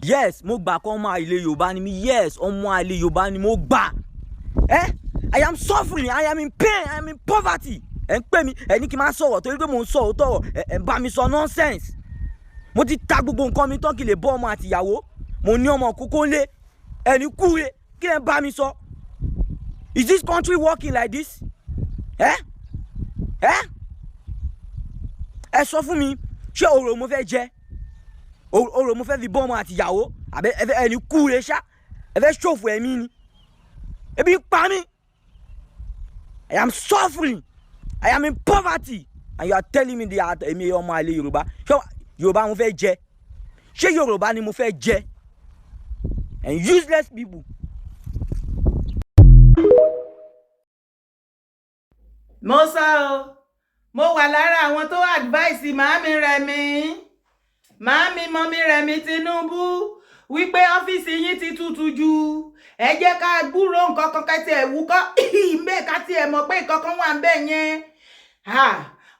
Yes, mo gbà kọ́ ọmọ àlè Yorùbá ni mi. Yes, ọmọ àlè Yorùbá ni mo gbà. Ẹ, I am suffering, I am in pain, I am in poverty. Ẹ ń pè mí, ẹ ní kí n máa sọ̀rọ̀ torí pé mò ń sọ òótọ́ ọ̀rọ̀. Ẹ ń bá mi sọ nonsense. Mo ti ta gbogbo nǹkan mi tán kí n lè bọ́ ọmọ àtìyàwó. Mo ní ọmọ kókó ńlé. Ẹni kúre, kí lẹ ń bá mi sọ? Is this country working like this? Ẹ ẹ ẹ sọ fún mi, ṣé orò mo fẹ́ jẹ? Orò mo fẹ́ fi bọ́ ọmọ àtìyàwó? Àbẹ ẹ fẹ́ ẹni kúre ṣá? Ẹ fẹ́ ṣòfò ẹ̀mí ni? Ebi ń pa mí. I am suffering, I am in poverty, and you are telling me that èmi ọmọ àlè Yorùbá. Ṣé Yorùbá mo fẹ́ jẹ? Ṣé Yorùbá ni mo fẹ́ jẹ? And useless people. Mo sọ o, mo wà lára àwọn tó advice màámi Rẹ̀mí, màámi mọ́mí Rẹ̀mí Tinubu, wípé ọ́fíìsì yín ti tutù jù. Ẹ jẹ́ ká gbúrò nǹkan kan kẹ́tì ẹ̀ wúkọ́ mbẹ́, ká tiẹ̀ mọ̀ pé nǹkan kan wà ń bẹ̀ yẹn.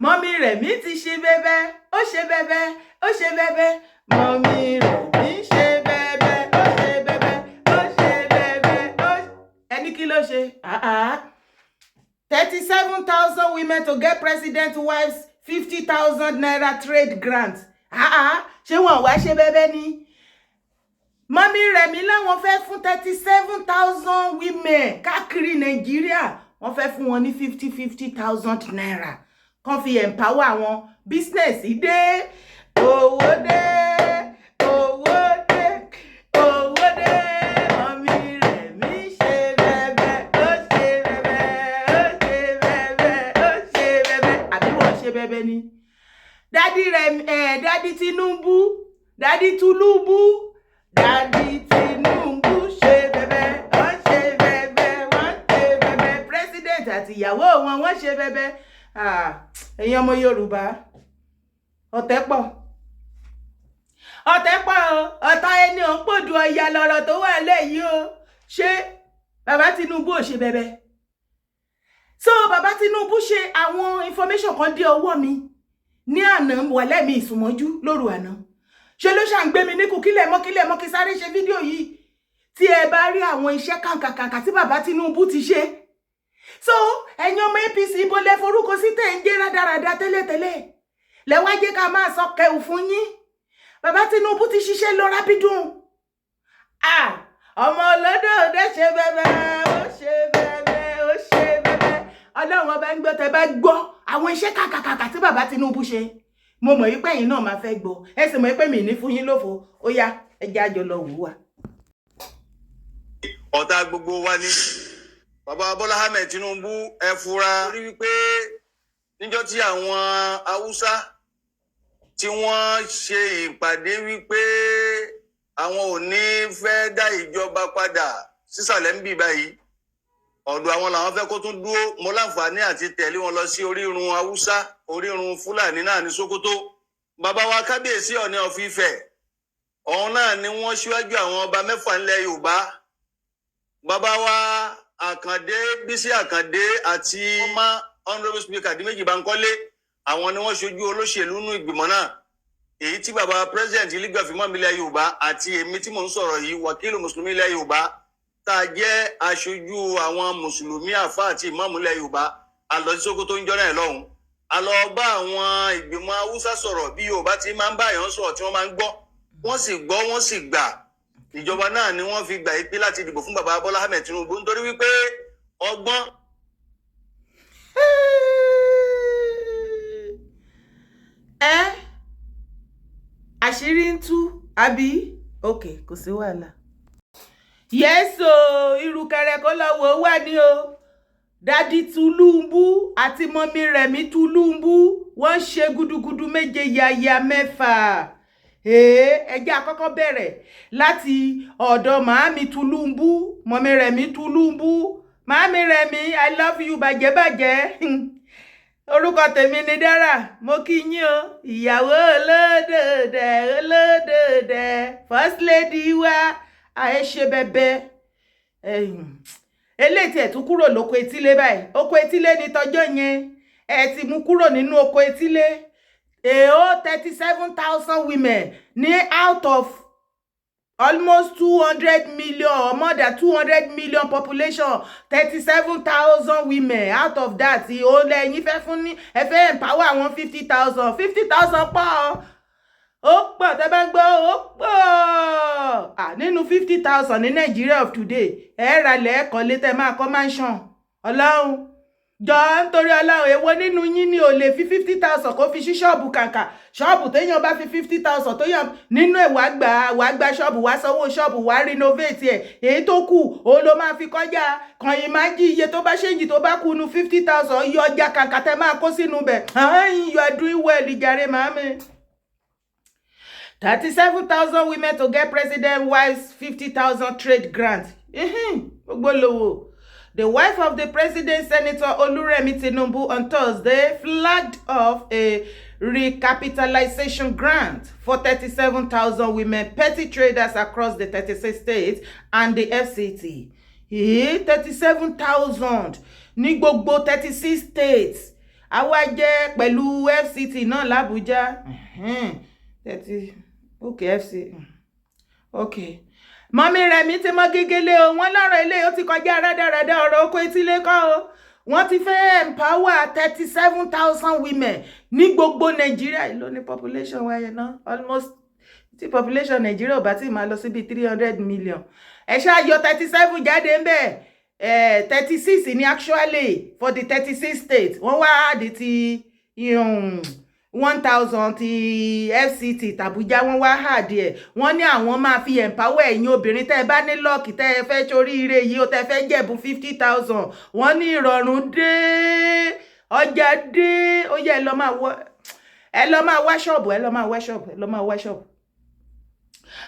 Mọ́mí Rẹ̀mí ti ṣe bẹ́bẹ́, ó ṣe bẹ́bẹ́, ó ṣe bẹ́bẹ́. Mọ́mí Rẹ̀mí ṣe bẹ́bẹ́, ó ṣe bẹ́bẹ́, ó ṣe bẹ́bẹ́, ó ẹni kí ló ṣe? 37,000 women to get president wives ₦50,000 trade grant. Ṣé wọn wá ṣe bẹ́bẹ́ ni? Mọ́mí Rẹ̀mí láwọn fẹ́ fún 37,000 women káàkiri Nàìjíríà, wọ́n fẹ́ fún wọn ní fifty fifty thousand naira kàn fi empower wọn. Business dé, owó dé, owó dé, owó dé. Mọ́mí Rẹ̀mí ṣe bẹ́bẹ́, ó ṣe bẹ́bẹ́, ó ṣe bẹ́bẹ́, ó ṣe bẹ́bẹ́. Àbí wọ́n ṣe bẹ́bẹ́ ni? Daddy Rẹ̀mí ẹ̀, Daddy Tinubu, Daddy Tinubu, Daddy Tinubu ṣe bẹ́bẹ́, wọ́n ṣe bẹ́bẹ́, wọ́n ṣe bẹ́bẹ́. President àti ìyàwó wọn, wọ́n ṣe bẹ́bẹ́. Ẹ̀yin ọmọ Yorùbá, ọ̀tẹ̀ pọ̀, ọ̀tẹ̀ pọ̀ o. Ọ̀tá ẹni ò ń pòdù ọ̀yà lọ̀rọ̀ tó wà lẹ́yìn o. Ṣé bàbá Tinubu ò ṣe bẹ́bẹ́? So bàbá Tinubu ṣe àwọn information kan dé ọwọ́ mi ní àná, wà lẹ́mìí ìsúnmọ́jú lóru àná. Ṣe ló ṣà ń gbé mi níkù kílẹ̀ mọ́, kílẹ̀ mọ́, kí sáré ṣe fídíò yìí. Tí ẹ bá rí àwọn iṣẹ́ kàǹkàkàǹkà tí bàbá Tinubu ti ṣe. So ẹ̀yin ọmọ APC, ibo lẹ forúkọ sí tẹ̀ ń jẹ́ rádaràda tẹ́lẹ̀tẹ́lẹ̀? Lẹ́wọ́ jẹ́ ká máa sọ kẹwù fún yín. Bàbá Tinubu ti ṣiṣẹ́ lọ rábídùn. Ọmọ olódòdó ṣe bẹ́bẹ́, ó ṣe bẹ́bẹ́, ó ṣe bẹ́bẹ́. Ọlọ́run ọba ń gbọ́. Tẹ́ bá gbọ́ àwọn iṣẹ́ kàkàkàkà tí bàbá Tinubu ṣe, mo mọ̀ wípé ẹ̀yin náà máa fẹ́ gbọ́. Ẹ sì mọ̀ wípé mi ní fún yín lófo. Ó yá, ẹ jẹ́ àjọ lọ wò wá. Ọ̀tá gbogbo wa ni bàbá Bọ́lá Ahmed Tinubu. Ẹ fura rí wípé níjọ́ tí àwọn Haúsá tí wọ́n ṣe ìpàdé wípé àwọn ò ní fẹ́ dá ìjọba padà sísàlẹ̀ ń bì báyìí, ọ̀dọ̀ àwọn làwọn fẹ́ kó tún dúró. Mo láǹfààní àti tẹ̀lé wọn lọ sí orírun Haúsá, orírun Fúlàní náà ní Sókótó. Bàbá wa Kábíyèsí Ọ̀ọ̀ni of Ifẹ̀, ọ̀hún náà ni wọ́n ṣíwájú àwọn ọba mẹ́fà ńlẹ̀ Yorùbá. Bàbá wa Àkàndé Bísí Àkàndé àti ọmọ Honourable Speaker Díméjì Bankole, àwọn ni wọ́n ṣojú olóṣèlú nínú ìgbìmọ̀ náà, èyí tí bàbá President League of Imam ilẹ̀ Yorùbá àti èmi tí mò ń sọ̀rọ̀ yìí, wákìlù mùsùlùmí ilẹ̀ Yorùbá, tá a jẹ́ aṣojú àwọn mùsùlùmí, àfa àti ìmáàmù ilẹ̀ Yorùbá. A lọ sí Sókótó ń jọ́nà ẹ̀ lọ́hùn. A lọ bá àwọn ìgbìmọ̀ Haúsá sọ̀rọ̀ bí Yorùbá ti máa ń bá èèyàn sọ̀rọ̀ tí wọ́n máa ń gbọ́. Wọ́n sì gbọ́, wọ́n sì gbà. Ìjọba náà ni wọ́n fi gbà yí pé láti dìbò fún bàbá Bọ́lá Ahmed Tinubu, nítorí wípé ọgbọ́n Ẹ àṣírí ń tú àbí? Ok, kò sí wàhálà. Yes o, ìrùkẹ̀rẹ̀ kó lọ wò ó wà ní o. Daddy Tinubu àti mọ́mí Rẹ̀mí Tinubu, wọ́n ṣe gudugudu méje yàyà mẹ́fà. Ẹ jẹ́ àkọ́kọ́ bẹ̀rẹ̀ láti ọ̀dọ̀ màámi Tinubu, mọ́mí Rẹ̀mí Tinubu. Màámi Rẹ̀mí, I love you bàjẹ́bàjẹ́. Orúkọ tèmi ni Dára, mo kí yín o. Ìyàwó olódòdè, olódòdè, first lady wa, àìṣe bẹbẹ. Eléyìí tiẹ̀ tún kúrò lóko etílé báyìí. Oko etílé ní tọjọ́ yẹn, ẹ ti mú kúrò nínú oko etílé. Èèó 37,000 women ní out of Almost 200 million or more than 200 million population, 37,000 women out of that, ó lẹ́yìn fẹ́ fún ní, ẹ fẹ́ empower àwọn 50,000. 50,000 pọ̀, ó pọ̀. Tẹ́ bá ń gbọ́, ó pọ̀. Nínú 50,000 ní Nàìjíríà of today, ẹ ra lẹ́ẹ̀kọ́lé, tẹ́ máa kọ́ mansion. Ọlọ́run jọ, nítorí Ọlọ́run, èwo nínú yín ni ò lè fi 50,000 kó fi ṣí ṣọ́ọ̀bù kàǹkà? Ṣọ́ọ̀bù téèyàn bá fi 50,000 tó yàn nínú ẹ̀, wàá gba ṣọ́ọ̀bù, wàá sanwó ṣọ́ọ̀bù, wàá renovate ẹ̀, èyí tó kù òun ló máa fi kọjá. Kàn yín máa jí iye tó bá change tó bá kù nu 50,000, yọ ọjà kàǹkà tẹ́ máa kó sínú bẹ̀. You are doing well ìjàre, màámi. 37,000 women to get president wives 50,000 trade grant. Gbogbo lówó. The wife of the president, Senator Oluremi Tinubu, on Thursday flagged off a recapitalization grant for 37,000 women petty traders across the 36 states and the FCT. 37,000 ní gbogbo 36 states. Àwa jẹ́ pẹ̀lú FCT náà l'Abuja. 30, okay, FC. Okay, mummy Rẹ̀mí ti mọ gegele o. Wọ́n lọ́rọ̀ ilé ó ti kọjá rádaràda, ọ̀rọ̀ oko etílé kọ́ o. Wọ́n ti fẹ́ empower 37,000 women ní gbogbo Nàìjíríà. Ló ní population wáyé náà, almost, tí population Nàìjíríà ò bá tí máa lọ síbi 300 million, ẹ ṣáà yọ 37 jáde ńbẹ̀. 36 ní actually for the 36 states. Wọ́n wá add ti 1,000 ti FCT tàbújá, wọ́n wá add ẹ̀. Wọ́n ní àwọn máa fi empower ẹ̀yin obìnrin tẹ́ ẹ bá ní luck, tẹ́ ẹ fẹ́ soríire yìí ó, tẹ́ ẹ fẹ́ jẹ̀bù 50,000. Wọ́n ní ìrọ̀rùn dé, ọjà dé. Ó yẹ ẹ lọ máa wá ṣọ́ọ̀bù, ẹ lọ máa wá ṣọ́ọ̀bù, ẹ lọ máa wá ṣọ́ọ̀bù.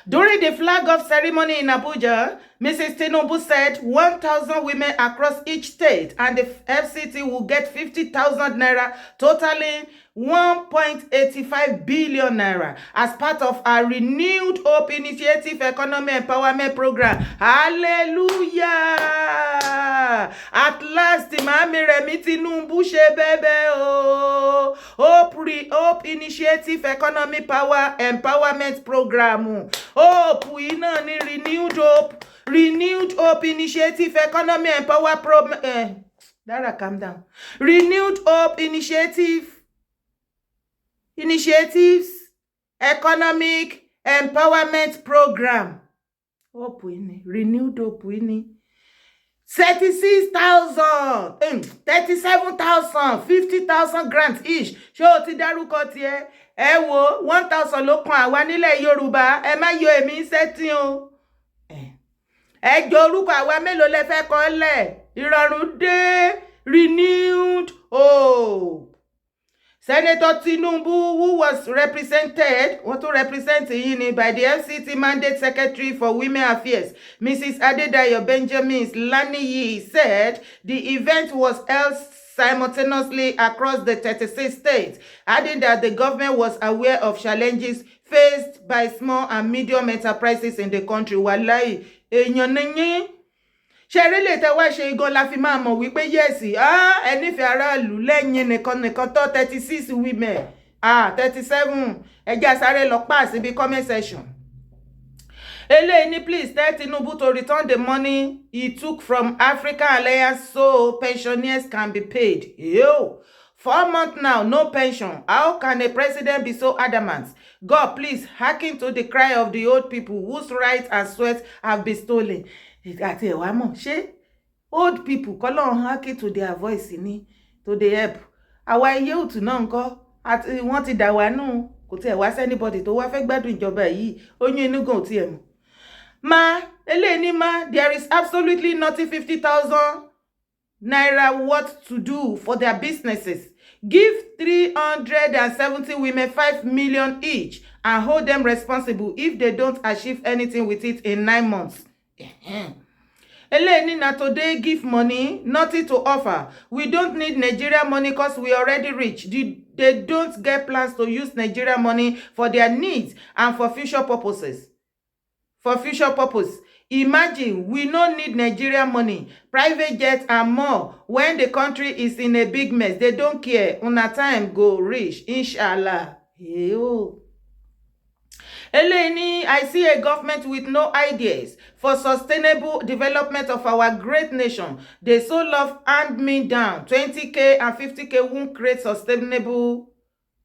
During the flag-off ceremony in Abuja, Mrs. Tinubu said 1,000 women across each state and the FCT will get 50,000 naira, totaling 1.85 billion naira, as part of our Renewed Hope Initiative Economy Empowerment Program. Hallelujah! At last, Mami Remi Tinubu ṣe bẹ́bẹ́ o. Hope Initiative Economy Power Empowerment Program. Hope yìí náà ní Renewed Hope Initiative Economy Empower Program. Dara, calm down. Renewed Hope Initiatives Economic Empowerment Program. Hope yìí ni Renewed Hope yìí ni 36,000, 37,000, 50,000 grants each. Ṣé o ti dárúkọ tiẹ̀? Ẹ wo, 1,000 ló kan àwa nílẹ̀ Yorùbá. Ẹ má yọ èmi sẹ́tì o. Ẹ jọ, orúkọ àwa mélòó lẹ fẹ́ kọ́ lẹ̀? Ìrọ̀rùn dé, Renewed Hope. Senator Tinubu, who was represented, wọ́n tún represent yín ni, by the FCT Mandate Secretary for Women Affairs, Mrs. Adedayo Benjamin Laniyi, said the event was held simultaneously across the 36 states, adding that the government was aware of challenges faced by small and medium enterprises in the country. Wàláì, èèyàn nìyí ṣe eré lè tẹ wá ṣe igan la fi máa mọ̀ wípé yes, ẹ nífẹ̀ẹ́ aráàlú lẹ́yìn nìkan nìkan tó 36 women, 37. Ẹ jẹ́ a sáré lọ pa síbi comment section. Eléyìí ní, "Please tell Tinubu to return the money he took from African Alliance so pensioners can be paid. Yo. 4 months now, no pension. How can a president be so adamant? God, please hearken to the cry of the old people whose rights and sweat have been stolen." Àti ẹ̀wá mọ̀, ṣé old people kọ́lọ́run hearken to their voice ni, to the help? Àwa iye òtún náà ń kọ́ àti wọ́n ti dà wá nù. Kò tiẹ̀ wá sí anybody tó wá fẹ́ gbádùn ìjọba yìí. Oyún inú gan ò tiẹ̀ mọ̀. Ma eléyìí ní, "Ma, there is absolutely nothing 50,000 naira what to do for their businesses. Give 370 women 5 million each and hold them responsible if they don't achieve anything with it in 9 months." Eléyìí ní, "Na today give money, nothing to offer. We don't need Nigeria money 'cause we already rich. They don't get plans to use Nigeria money for their needs and for future purposes. For future purpose. Imagine, we no need Nigeria money, private jet and more when the country is in a big mess. They don't care. Una time go reach, inshallah." Eyo. Eléyìí ní, "I see a government with no ideas for sustainable development of our great nation. They so love hand me down. 20K and 50K won't create sustainable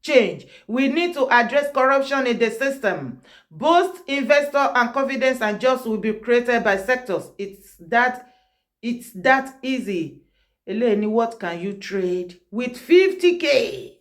change. We need to address corruption in the system, boost investor and confidence, and jobs will be created by sectors. It's that easy." Eléyìí ní, "What can you trade with 50K?"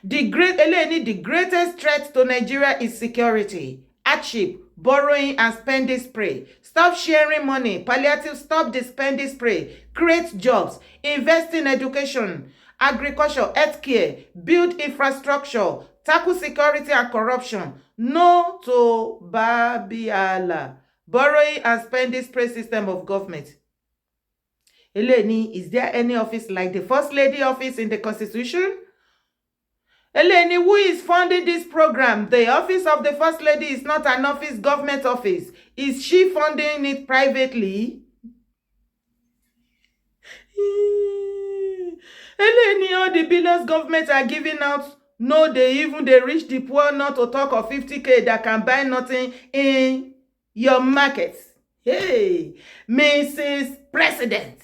The great Eléyìí ní, "The greatest threat to Nigeria is security, hardship, borrowing and spending spree. Stop sharing money, palliative, stop the spending spree, create jobs, invest in education, agriculture, healthcare, build infrastructure, tackle security and corruption. No to Babiala, borrowing and spending spree system of government." Eléyìí ní, "Is there any office like the First Lady office in the constitution?" Eléyìí ní, "Who is funding this program? The office of the First Lady is not an office, government office. Is she funding it privately?" Eléyìí ní, "All the billions government are giving out no dey even dey reach the poor, not to talk of 50K that can buy nothing in your market." Hey, Mrs. President,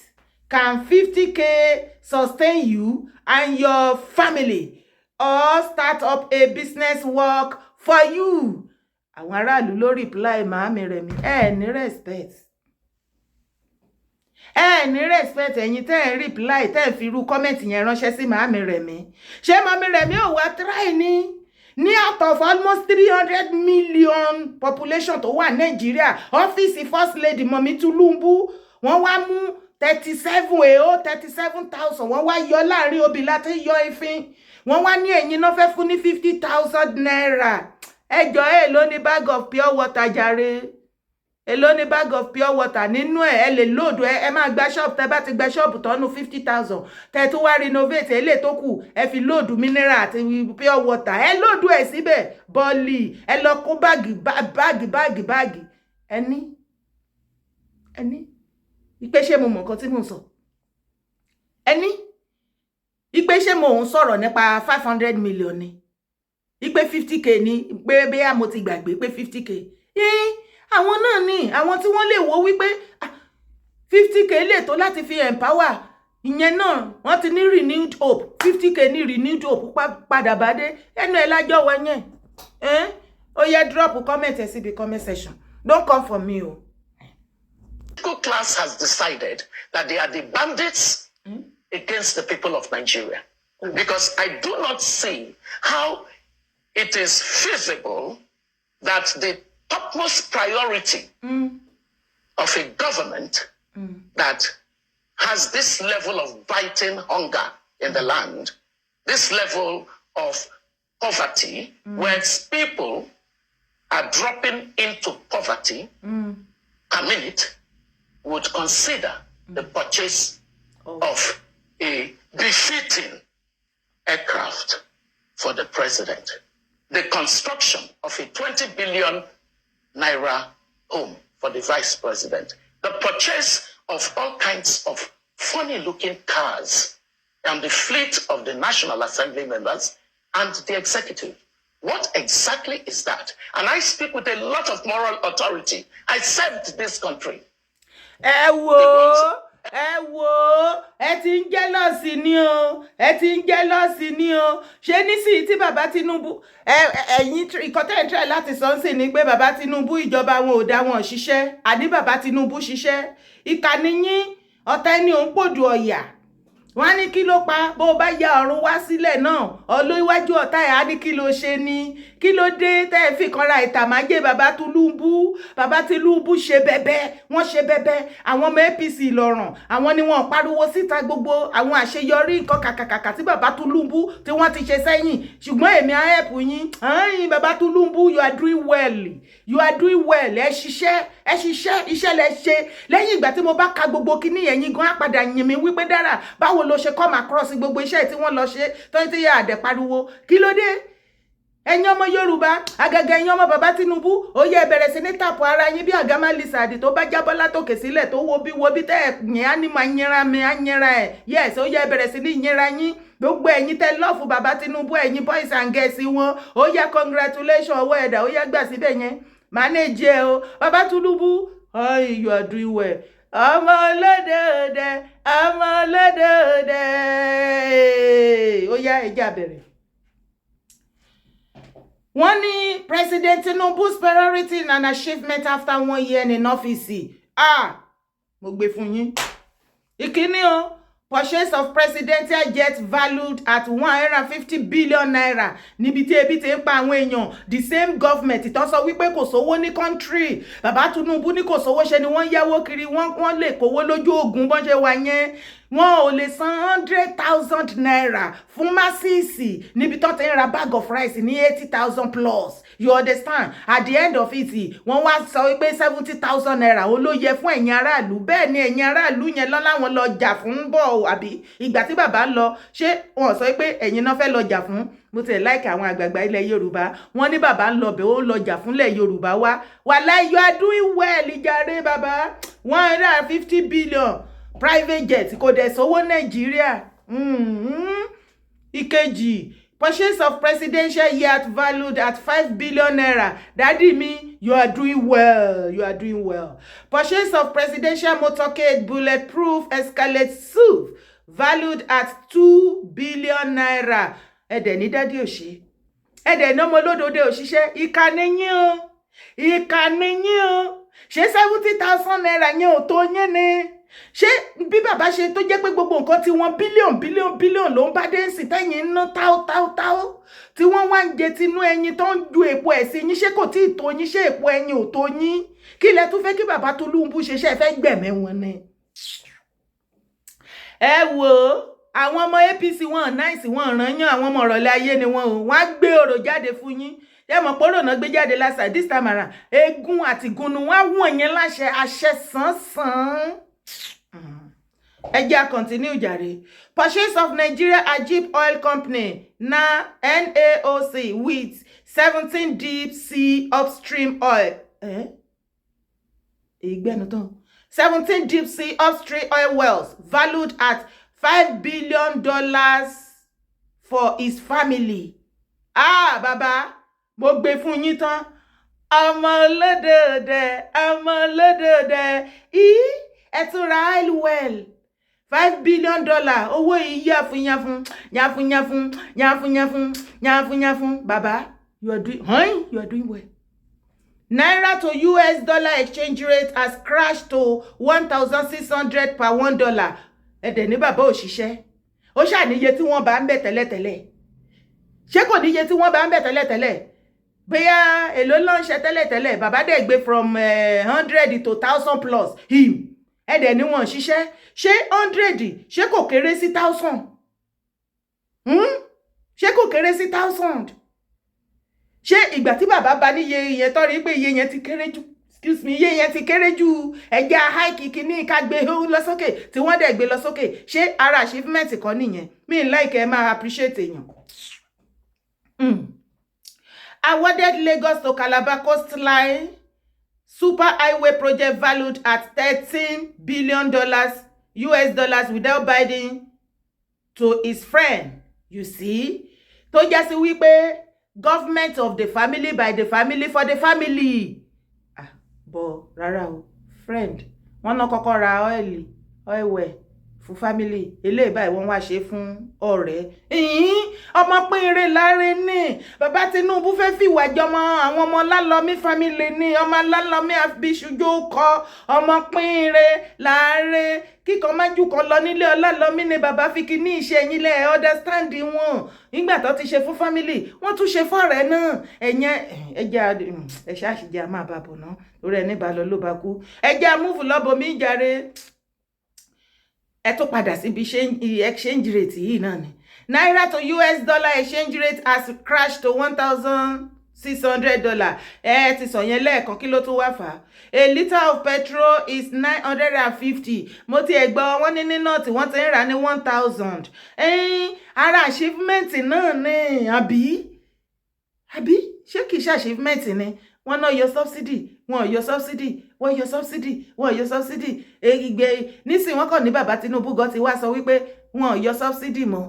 can 50K sustain you and your family or start up a business work for you? Àwọn aráàlú ló reply màámi Rẹ̀mí. Ẹ ní respect, ẹ ní respect. Ẹ̀yin tẹ́ ẹ̀ ń reply, tẹ́ ẹ̀ fi irú comment yẹn ránṣẹ́ sí màámi Rẹ̀mí, ṣé màámi Rẹ̀mí ò wá try ní out of almost 300 million population tó wà Nàìjíríà, ọ́fíìsì First Lady Mummy Tinubu, wọ́n wá mú 37 èèó 37,000, wọ́n wá yọ láàrin obì láti yọ ìfín, wọ́n wá ní ẹ̀yin náà fẹ́ fún ní ₦50,000. Ẹjọ́, èló ní bag of pure water jàre? Èló ní bag of pure water? Nínú ẹ̀, ẹ lè load ẹ, ẹ máa gba ṣọ́ọ̀bù. Tẹ bá ti gba ṣọ́ọ̀bù tọ́nu 50,000, tẹ tún wá renovate, eléyìí tó kù ẹ fi load mineral àti pure water, ẹ load ẹ̀ síbẹ̀ bọ́ọ̀lì, ẹ lọ kó báàgì báàgì báàgì báàgì. Ẹní ẹní ìpè, ṣé mo mọ̀ nǹkan tí mò ń sọ? Ẹní ìpè, ṣé mo ń sọ̀rọ̀ nípa 500 million ni? Ìpè 50K ni, pé bóyá mo ti gbàgbé pé 50K àwọn náà ni àwọn tí wọ́n lè wo wípé 50K lè tó láti fi empower. Ìyẹn náà wọ́n ti ní renewed hope, 50K ní renewed hope padà bá dé ẹnu ẹ̀ lájọ́ wọ yẹn. Ó yẹ drop comment ẹ síbi comment section. Don't come for me o. Political class has decided that they are the bandits against the people of Nigeria. Because I do not see how it is feasible that the topmost priority of a government that has this level of biting hunger in the land, this level of poverty, where its people are dropping into poverty per minute, would consider the purchase of a befitting aircraft for the president, the construction of a 20 billion naira home for the vice president, the purchase of all kinds of funny looking cars and the fleet of the National Assembly members and the executive. What exactly is that? And I speak with a lot of moral authority. I served this country. Ẹ wò ó, ẹ wò ó, ẹ ti ń jealous ni o, ẹ ti ń jealous ni o. Ṣé nísìnyí tí bàbá Tinubu, ẹ ẹ̀yin, ìkọ́ tẹ́ ẹ̀ ń try láti sọ ń sìn ni pé bàbá Tinubu, ìjọba wọn ò dá, wọn ṣiṣẹ́? Àní bàbá Tinubu ṣiṣẹ́. Ìkànnì yín, ọ̀tá ẹni òun pòdù ọ̀yà, wọ́n á ní kí ló pa bó o bá ya ọ̀run wá sílẹ̀ náà olóríwájú ọ̀tá ẹ̀ á ní kí ló ṣe ni? Kí ló dé tẹ́ ẹ fi kanra ìtàmájẹ́ bàbá Tinubu? Bàbá Tinubu ṣe bẹbẹ, wọ́n ṣe bẹbẹ. Àwọn ọmọ APC lọ́rùn, àwọn ni wọ́n pariwo síta gbogbo àwọn àṣeyọrí nǹkan kàkàkàkà tí bàbá Tinubu tí wọ́n ti ṣe sẹ́yìn. Ṣùgbọ́n èmi á help yín ẹ̀yin bàbá Tinubu, you are doing well, you are doing well. Ẹ ṣiṣẹ́, ẹ ṣiṣẹ́, iṣẹ́ lẹ ṣe. Lẹ́yìn ìgbà tí mo bá ka gbogbo kíní, ẹ̀yin gan á padà yìn mí wípé dára, báwo ló ṣe come across gbogbo iṣẹ́ tí wọ́n lọ ṣe tó ń tí yà àdẹ̀ pariwo? Kí ló dé? Ẹ̀yin ọmọ Yorùbá, àgàgà ẹ̀yin ọmọ bàbá Tinubu, ó yẹ bẹ̀rẹ̀ sí ní tàpọ̀ ara yín bí àgámá lizard tó bá jábọ́ látòkè sílẹ̀, tó wo bí wo bí tẹ́ ẹ̀ yẹn á ní máa yẹra mi á yẹra ẹ̀. Yes, ó yẹ bẹ̀rẹ̀ sí ní yẹra yín. Gbogbo ẹ̀yin tẹ́ love bàbá Tinubu, ẹ̀yin boys and girls wọn, ó yẹ congratulation. Ọwọ́ ẹ̀dá ó yẹ gbà síbẹ̀ yẹn, manage ẹ o. Bàbá Tinubu, oh, you are doing well. Ọmọ olódòdè, ọmọ olódòdè, ó yá, ẹ jẹ́ á bẹ̀rẹ̀. Wọ́n ní President Tinubu's priority and achievement after one year in office. Ah, mo gbé fún yín. Ìkíní o, purchase of presidential jet valued at ₦150 billion, níbi tí ebi ti ń pa àwọn èèyàn. The same government tó sọ wípé kò sówó ní country, bàbá Tinubu ní kò sówó, ṣe ni wọ́n yáwó kiri. Wọ́n lè kówó lójú ogun bọ́n ṣe wà yẹn. Wọn ò lè san ₦100,000 fún masses níbi tó ti ń ra bag of rice ní 80,000 plus, you understand? At the end of it, wọ́n wá sọ wípé ₦70,000 ó ló yẹ fún ẹ̀yin aráàlú. Bẹ́ẹ̀ ni ẹ̀yin aráàlú yẹn lọ́ láwọn lọ jà fún bọ̀, àbí ìgbà tí bàbá ń lọ, ṣé wọn sọ pé ẹ̀yin náà fẹ́ lọ jà fún? Mo tẹ̀ like àwọn àgbààgbà ilẹ̀ Yorùbá. Wọ́n ní bàbá ń lọ bẹ̀, ó ń lọ jà fúnlẹ̀ Yorùbá wá. Wàláhì, you are doing well ìjàre bàbá. 150 billion private jet, kò dẹ̀ sówó Nàìjíríà. Ìkejì, purchase of presidential yacht valued at ₦5 billion. Daddy mi, you are doing well, you are doing well. Purchase of presidential motorcade, bulletproof Escalade SUV, valued at ₦2 billion. Ẹ̀dẹ̀ ní daddy òṣì, ẹ̀dẹ̀ ní ọmọ olódòdó òṣìṣẹ́. Ìkànnì yín o, ìkànnì yín o. Ṣé ₦70,000 yẹn ò tó yín ni? Ṣé bí bàbá ṣe tó jẹ́ pé gbogbo nǹkan tí wọ́n billion billion billion ló ń bá dé sí, tẹ́yìn ń ná táó táó táó, tí wọ́n wá ń jẹ tinú ẹyin, tó ń ju èpo ẹ̀ sí yín, ṣé kò tí ì tó yín? Ṣé èpo ẹyin ò tó yín? Kí lẹ tún fẹ́ kí bàbá Tinubu ṣe? Ṣe fẹ́ gbẹ̀mẹ́ wọn ni? Ẹ wò ó, àwọn ọmọ APC, wọn nice, wọn ràn yán. Àwọn ọmọ ọ̀rọ̀lẹ́ ayé ni wọn o. Wọ́n á gbé ọ̀rọ̀ jáde fún yín. Ẹ mọ̀ pé ọ̀rọ̀ náà gbé jáde lásà this time around, eégún àti ìgúnnu wọn á wọ̀n yẹn láṣẹ àṣẹ sánsan. Ẹ jẹ́ à continue jàre. Purchase of Nigeria Agip Oil Company na NAOC with 17 deep sea upstream oil. Ìgbẹ́nu tán. 17 deep sea upstream oil wells valued at $5 billion for his family. Ah, bàbá, mo gbé fún yín tán. Ọmọ olódòdè, ọmọ olódòdè, í ẹ tún ra oil well, $5 billion. Owó yìí yàfun yàfun yàfun yàfun yàfun yàfun yàfun yàfun. Bàbá, you are doing, huh? You are doing well. Naira to US dollar exchange rate has crashed to 1,600 per $1. Ẹ̀dẹ̀ ní bàbá òṣìṣẹ́. Ó ṣàníye tí wọ́n bá ń bẹ̀ tẹ́lẹ̀tẹ́lẹ̀. Ṣé kò níye tí wọ́n bá ń bẹ̀ tẹ́lẹ̀tẹ́lẹ̀? Bóyá èló ló ń ṣe tẹ́lẹ̀tẹ́lẹ̀, bàbá dẹ̀ gbé from 100 to thousand plus him. Ẹ̀dẹ̀ ní wọ́n ṣiṣẹ́. Ṣé 100, ṣé kò kéré sí thousand? Ṣé kò kéré sí thousand? Ṣé ìgbà tí bàbá bá níye yẹn tọ́ rí pé iye yẹn ti kéré jù, excuse me, iye yẹn ti kéré jù, ẹja hike kìíní ká gbé lọ sókè, tí wọ́n dẹ̀ gbé lọ sókè, ṣé ara achievement kan nìyẹn? Mi ń like ẹ máa appreciate èèyàn. Awarded Lagos to Calabar coastline super highway project valued at $13 billion US dollars without bidding to his friend. You see, tó jẹ́ sí wípé government of the family, by the family, for the family. Ah, bọ̀ rárá o, friend wọ́n náà kọ́kọ́ ra oil oil well fún family. Eléyìí báyìí, wọ́n wá ṣe fún ọ̀rẹ́ ìyín. Ọmọ pínre láre ní bàbá Tinubu fẹ́ fìwà jọmọ àwọn ọmọ Lálọ́mí family ní ọmọ Lálọ́mí àbíṣujú kọ ọmọ pínre láre kíkan májú kan lọ nílé Ọlálọ́mí ni bàbá fi kí ní ìṣe ẹ̀yìn lẹ̀ understand wọn. Nígbà tó ti ṣe fún family, wọ́n tún ṣe fọ́ọ̀rẹ́ náà. Ẹ̀yẹn ẹ̀jẹ̀ ẹ̀ ṣáàṣìjẹ́ a máa bá bọ̀ ná lórí ẹni bá lọ ló bá kú. Ẹ̀jẹ̀ amúfù lọ́bọ̀mí jàre. Ẹ tó padà síbi exchange rate yìí náà ni. Naira to US dollar exchange rate has crashed to $1,600. Ẹ ti sọ yẹn lẹ́ẹ̀kan, kí ló tún wá fà á? A litre of petrol is 950. Mo ti ẹ̀ gbọ́ wọ́n ní north, wọ́n ti ń rà ní 1,000. Ara achievement náà ní, àbí? Àbí ṣé kìí ṣe achievement ni? Wọ́n náà yọ subsidy, wọn ò yọ subsidy, wọ́n yọ subsidy, wọ́n ò yọ subsidy. Ìgbé nísìnyí, wọ́n kàn ní bàbá Tinubu gan ti wá sọ wípé wọn ò yọ subsidy mọ́.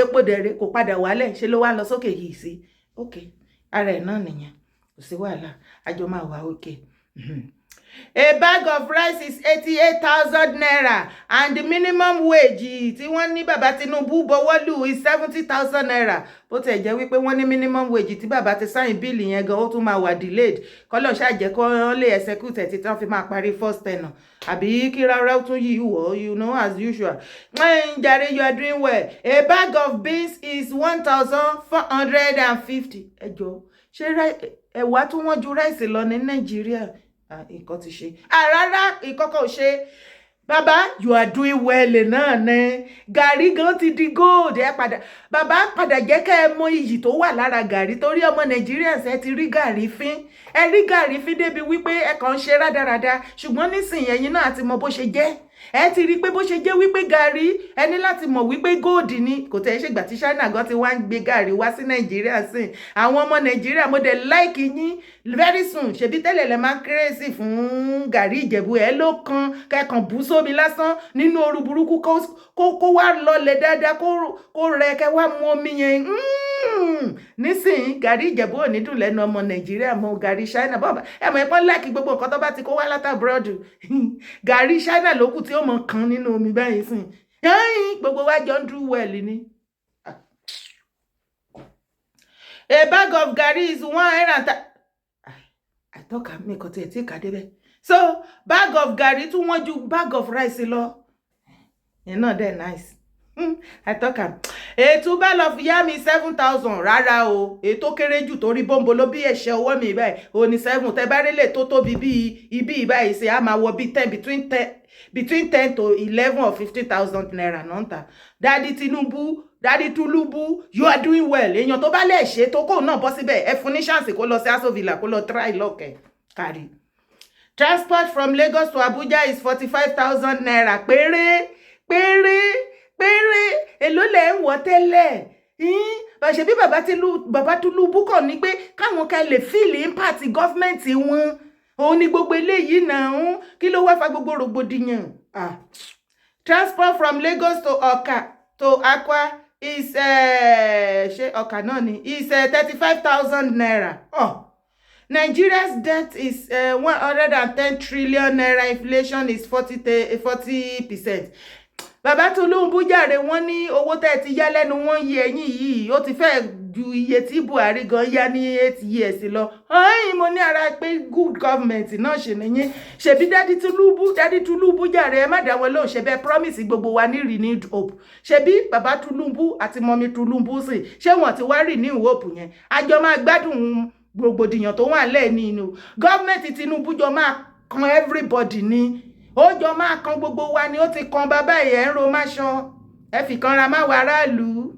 Epo dẹ̀rẹ̀ kò padà wálẹ̀, ṣe ló wá lọ sókè yìí sí. Ok, ara ẹ̀ náà nìyẹn, kò sí wàhálà, àjọ máa wà. Okay. A bag of rice is 88,000 naira and the minimum wage tí wọ́n ní bàbá Tinubu bọwọ́ lù is 70,000 naira. Bó tiẹ̀ jẹ́ wípé wọ́n ní minimum wage tí bàbá ti sign bill yẹn gan, ó tún máa wà delayed, kọ́lọ̀ ṣàjẹ́ kó lè execute ẹ̀ títí wọ́n fi máa parí first tenure, àbí kí rárá ó tún yí wọ̀, as usual. Jàre, you are doing well. A bag of beans is 1,450. Ẹ jọ̀ọ́, ṣé ẹ̀wà tún wọ́n ju rice lọ ní Nàìjíríà? Nǹkan ti ṣe rárá, ìkọ́kọ́ ò ṣe. Bàbá, you are doing well náà ní. Gàrí gan ti di gold. Ẹ padà, bàbá padà jẹ́ kẹ́ ẹ mọ iyì tó wà lára gàrí, torí ọmọ Nàìjíríà ṣe ti rí gàrí fín. Ẹ rí gàrí fín débi wípé ẹ kàn ń ṣe rádaràda, ṣùgbọ́n nísìnyí, ẹ̀yin náà ti mọ bó ṣe jẹ́. Ẹ ti rí i pé bó ṣe jẹ́ wípé gàrí, ẹ ní láti mọ̀ wípé gold ni. Kò tẹ̀ ẹ́ ṣègbà tí China gan ti wá ń gbé gàrí wá sí Nàìjíríà sìn. Àwọn ọmọ Nàìjíríà, mo dẹ̀ like yín. Very soon, ṣebí tẹ́lẹ̀ lẹ máa ń kérésì fún gàrí Ìjẹ̀bú, ẹ ló kan kẹkàn bú sómi lásán nínú ooru burúkú, kó wá lọlẹ̀ dáadáa, kó rẹ, kẹ wá mu omi yẹn. Nísìnyí, gàrí Ìjẹ̀bú ò ní dùn lẹ́nu ọmọ Nàìjíríà mọ́. Gàrí China bọ́ọ̀bà, ẹ mọ̀ ẹ̀pọ́n like gbogbo nǹkan tó bá ti kó wá láti abroad. Gàrí China ló kù tí ó mọ̀ kan nínú omi báyìí sìn yẹ́n. Gbogbo wa jọ ń do well ni. A bag of garri is 100 and àìtọ́ka mi kò tiẹ̀ tí kà débẹ̀. So bag of garri tún wọ́n ju bag of rice lọ. Yẹn náà dẹ̀ nice. Àìtọ́ka. Ètò bag of yam is 7,000. Rárá o, ètò kéré jù torí bọ́ńbolo bí ẹ̀ṣẹ̀ ọwọ́ mi báyìí o ní seven. Tẹ bá rí lè tó tóbi bíi ibi báyìí ṣe á máa wọ bíi 10, between 10 to 11 or 15,000 naira náà ń tà. Daddy Tinubu, Daddy Tinubu, you are doing well. Èèyàn tó bá lè ṣe tó kóun náà bọ́ síbẹ̀, ẹ fún ní chance kó lọ sí Aso Villa, kó lọ try luck ẹ̀ kárí. Transport from Lagos to Abuja is 45,000 naira péré péré péré. Èló lẹ̀ ń wọ̀ tẹ́lẹ̀? Ṣe bí bàbá Tinubu kàn ní pé káwọn ká lè feel impact government wọn, òun ni gbogbo eléyìí náà ń. Kí ló wá fa gbogbo rògbòdìyàn? Ah. Transport from Lagos to Ọ̀kà to Akwa is ṣé Ọ̀kà náà ni is 35,000 naira. Oh. Nigeria's debt is 110 trillion naira. Inflation is 40%. Bàbá Tinubu jàre, wọ́n ní owó tẹ́ ẹ ti yá lẹ́nu wọ́n yí ẹ̀yìn yìí, ó ti fẹ́ ju iye tí Buhari gan yá ní 8 years lọ. Ọ̀hìn, mo ní ara pé good government náà ṣe nìyẹn. Ṣebí Daddy Tinubu, Daddy Tinubu jàre, ẹ má dá wọn lóhùn. Ṣe bẹ́ẹ̀ promise gbogbo wa ní renewed hope. Ṣebí bàbá Tinubu àti mummy Tinubu sì ṣé wọ́n ti wá renew hope yẹn? Àjọ máa gbádùn rògbòdìyàn tó wà lẹ́ẹ̀ inú government Tinubu jọ máa kan everybody ni, ó jọ máa kan gbogbo wa ni. Ó ti kan bàbá ẹ̀ ń ro máṣọ, ẹ fi kan ra máa wà aráàlú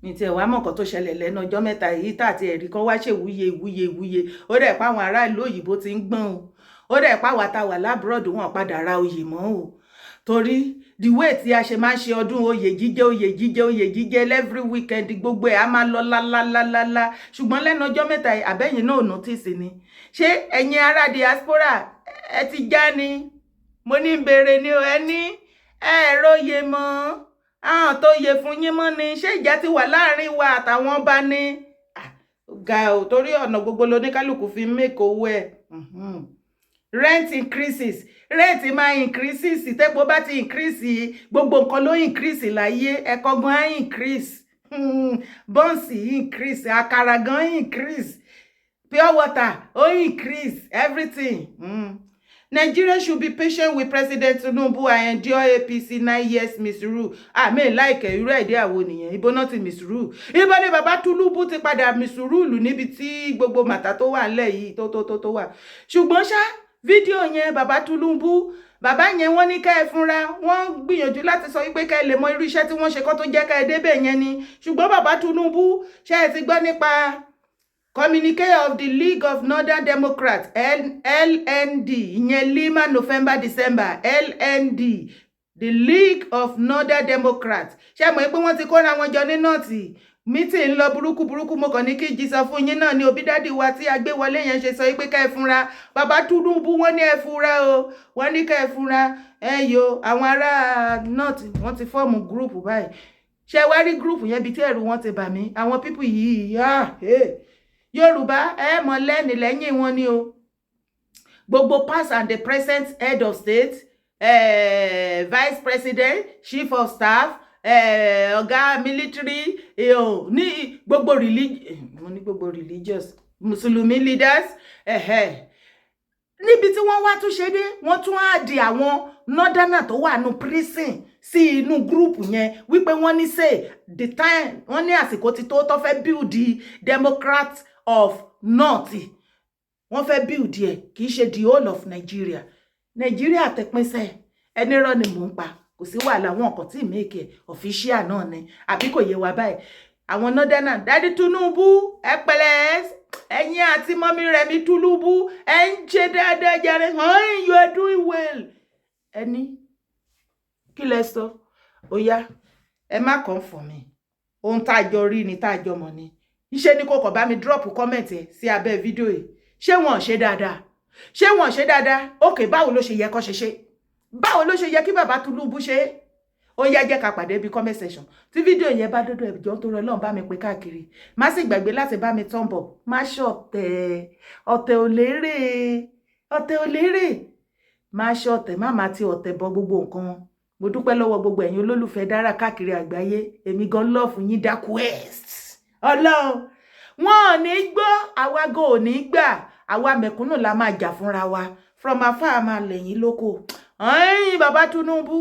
ní tiẹ̀ wá mọ̀ nǹkan tó ṣẹlẹ̀ lẹ́nu ọjọ́ mẹ́ta yìí tá àti ẹ̀rí kan wá ṣèwúye ìwúye ìwúye. Ó dẹ̀ pa àwọn aráàlú òyìnbó ti ń gbọ́n o. Ó dẹ̀ pa àwa tá wà l'abroad, wọn padà ra oyè mọ́ o, torí the way tí a ṣe máa ń ṣe ọdún oyè jíjẹ, oyè jíjẹ, oyè jíjẹ every weekend, gbogbo ẹ̀ á máa lọ lálálálálá. Ṣùgbọ́n lẹ́nu ọjọ́ mẹ́ta yìí, àbẹ́yìn náà ò notice ni? Ṣé ẹ̀yin ará diaspora, ẹ ti já ni? Mo ní bèrè ni o. Ẹ ní ẹ róye mọ́ àwọn tó yẹ fún yín mọ́ ni? Ṣé ìjà ti wà láàrin wa àtàwọn ọba ni? Ga ò, torí ọ̀nà gbogbo loníkálukú fi ń make owó ẹ̀. Rent increases, rent máa increases. Tẹ́po bá ti increase, gbogbo nǹkan ló increase láyé. Ẹ̀kọ́ gan á increase, buns increase, àkàrà gan increase, pure water ó increase, everything. Nigeria should be patient with President Tinubu. I endure APC 9 years misrule. Àmì láìkẹ́ irú ẹ̀dẹ́ àwo nìyẹn. Ibo náà ti misrule? Ibo ni bàbá Tinubu ti padà misrule níbi tí gbogbo màtá tó wà ńlẹ̀ yìí tó wà? Ṣùgbọ́n ṣá, fídíò yẹn, bàbá Tinubu, bàbá yẹn, wọ́n ní ká ẹ fúnra wọ́n gbìyànjú láti sọ wípé ká ẹ lè mọ irú iṣẹ́ tí wọ́n ṣe kó tó jẹ́ ká ẹ débẹ̀ yẹn ni. Ṣùgbọ́n bàbá Tinubu, ṣé ẹ ti gbọ́ nípa Communique of the League of Northern Democrats, LND, ìyẹn Lima November December, LND, the League of Northern Democrats? Ṣé mọ̀ pé wọ́n ti kóra wọn jọ ní North? Meeting ń lọ burúkú burúkú. Mo kàn ní kí jí sọ fún yín náà ní òbí daddy wa tí a gbé wọlé yẹn ṣe sọ pé ká ẹ fúnra. Bàbá Tinubu, wọ́n ní ẹ fúnra o, wọ́n ní ká ẹ fúnra ẹ yo. Àwọn ará north, wọ́n ti form group báyìí. Ṣé wá rí group yẹn, bíi tí ẹ̀rù wọn ti bà mí. Àwọn people yìí, ah, hey. Yorùbá, ẹ mọ̀ lẹ́ni lẹ́yìn wọn ni o. Gbogbo past and the present head of state, vice president, chief of staff, ọ̀gá military, ní gbogbo religion, mo ní gbogbo religious mùsùlùmí leaders, níbi tí wọ́n wá tún ṣe dé, wọ́n tún á di àwọn northerner tó wà nù prison sí inú group yẹn, wípé wọ́n ní say the time, wọ́n ní àsìkò ti tó tó fẹ́ build the Democrat of North. Wọ́n fẹ́ build ẹ̀, kì í ṣe the whole of Nigeria. Nigeria tẹpínsẹ̀ ẹni rọ́ ni mò ń pa, kò sí wàhálà. Wọn kò tí ì make ẹ̀ official náà ni, àbí kò yé wa báyìí? Àwọn northerner, daddy Tinubu, ẹ pẹ̀lẹ́. Ẹ̀yin àti mummy Rẹ̀mí Tinubu, ẹ ń ṣe dáadáa jàre hàn. You are doing well. Ẹni kí lẹ sọ? Ó yá, ẹ má kàn fún mi. Ohun tá a jọ rí ni tá a jọ mọ̀ ni. Iṣẹ́ ní kò kàn bá mi drop comment ẹ sí abẹ́ fídíò yìí. Ṣé wọn ò ṣe dáadáa? Ṣé wọn ò ṣe dáadáa? Ókè, báwo ló ṣe yẹ kó ṣe ṣe? Báwo ló ṣe yẹ kí bàbá Tinubu ṣe é? Ó yá, jẹ́ ká pàdé bí comment section. Tí fídíò yẹn bá dọ́dọ̀ ẹ̀jọ́ tó rọ lọ́n, bá mi pé káàkiri. Má sì gbàgbé láti bá mi thumb up. Má ṣọ̀tẹ̀, ọ̀tẹ̀ ò lérè, ọ̀tẹ̀ ò lérè. Má ṣọ̀tẹ̀, má má ti ọ̀tẹ̀ bọ gbogbo nǹkan. Mo dúpẹ́ lọ́wọ́ gbogbo ẹ̀yin olólùfẹ́ dára káàkiri àgbáyé. Èmi gan love yín dákú west. Ọlọ́run, wọn ò ní gbọ́, àwa gan ò ní gbà. Àwa mẹ̀kúnnù la máa jà fúnra wa. From afar, máa lẹ̀yìn lóko. Ẹ̀yin bàbá Tinubu.